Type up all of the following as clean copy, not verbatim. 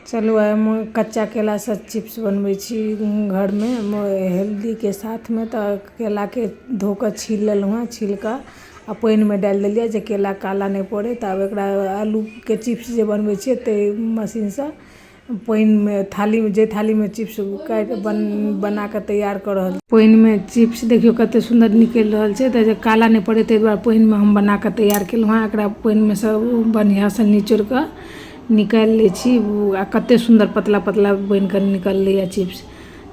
चलू आइ हम कच्चा केलासँ चिप्स बनबै छी घरमे हेल्दीके साथमे। तऽ केलाके धो कऽ छील लेलहुँ हँ, छील कऽ आ पानिमे डालि देलियै जे केला काला नहि पड़ै। तऽ आब एकरा आलूके चिप्स जे बनबै छियै ताहि मशीनसँ पानिमे थालीमे, जे थालीमे चिप्स काटि बना कऽ तैयार कऽ रहल। पानिमे चिप्स देखियौ कते सुन्दर निकलि रहल छै। तऽ जे काला नहि पड़ै ताहि दुआरे पानिमे हम बना कऽ तैयार केलहुँ हँ। एकरा पानिमे सँ बढ़िआँसँ निचोड़ि कऽ निकालि लै छी आ कते सुन्दर पतला पतला बनि कऽ निकललैए चिप्स।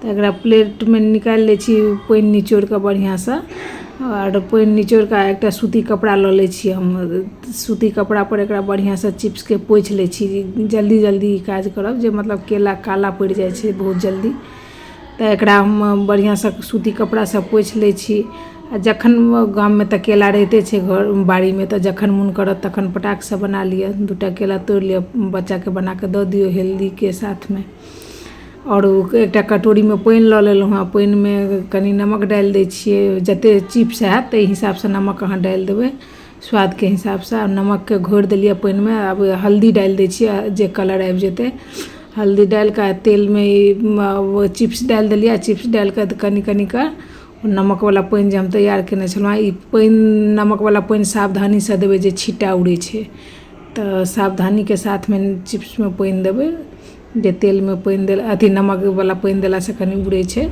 तऽ एकरा प्लेटमे निकालि लै छी पानि निचोड़ि कऽ बढ़िआँसँ। आओर पानि निचोड़ि कऽ एकटा सूती कपड़ा लऽ लै छी हम। सूती कपड़ापर एकरा बढ़िआँसँ चिप्सके पोछि लै छी। जल्दी जल्दी ई काज करब जे मतलब केला काला पड़ि जाइ छै बहुत जल्दी। तऽ एकरा हम बढ़िआँसँ सूती कपड़ासँ पोछि लै छी। आ जखन गाममे तऽ केला रहिते छै घर बाड़ीमे, तऽ जखन मोन करत तखन पटाकसँ बना लिअ, 2टा केला तोड़ि लिअ, बच्चाके बना कऽ दऽ दियौ हेल्दीके साथमे। आओर एकटा कटोरीमे पानि लऽ लेलहुँ हँ, पानिमे कनि नमक डालि दै छियै। जतेक चिप्स हैत ताहि हिसाबसँ नमक अहाँ डालि देबै स्वादके हिसाबसँ। आ नमकके घोरि देलियै पानिमे। आब हल्दी डालि दै छियै जे कलर आबि जेतै। हल्दी डालि कऽ आ तेलमे ई चिप्स डालि देलियै। आ चिप्स डालि कऽ कनि कनि कऽ नमकवला पानि जे हम तैयार कयने छलहुँ हँ, ई पानि नमकवला पानि सावधानीसँ देबै जे छिट्टा उड़ै छै, तऽ सावधानीके साथमे चिप्समे पानि देबै जे तेलमे पानि देला अथी नमकवला पानि देलासँ कनि उड़ै छै।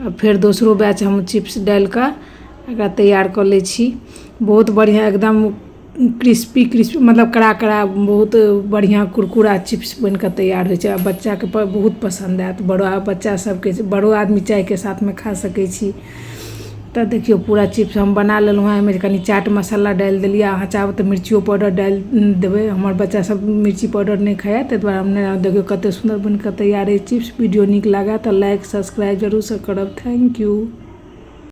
आ फेर दोसरो बैच हम चिप्स डालि कऽ एकरा तैयार कऽ लै छी। बहुत बढ़िआँ, एकदम क्रिस्पी क्रिस्पी, मतलब कड़ा कड़ा, बहुत बढ़िआँ कुरकुरा चिप्स बनि कऽ तैयार होइ छै। आ बच्चाके बहुत पसन्द आयत, बड़ो बच्चा सभके, बड़ो आदमी चायके साथमे खा सकै छी। तऽ देखियौ, पूरा चिप्स हम बना लेलहुँ हँ। एहिमे कनि चाट मसाला डालि देलियै। अहाँ चाहबै तऽ मिर्चियो पाउडर डालि देबै। हमर बच्चा सब मिर्ची पाउडर नहि खाइए, ताहि दुआरे हम नहि। देखियौ, कतेक सुन्दर बनि कऽ तैयार अछि चिप्स। वीडियो नीक लागए तऽ लाइक सब्सक्राइब जरूरसँ करब। Thank you.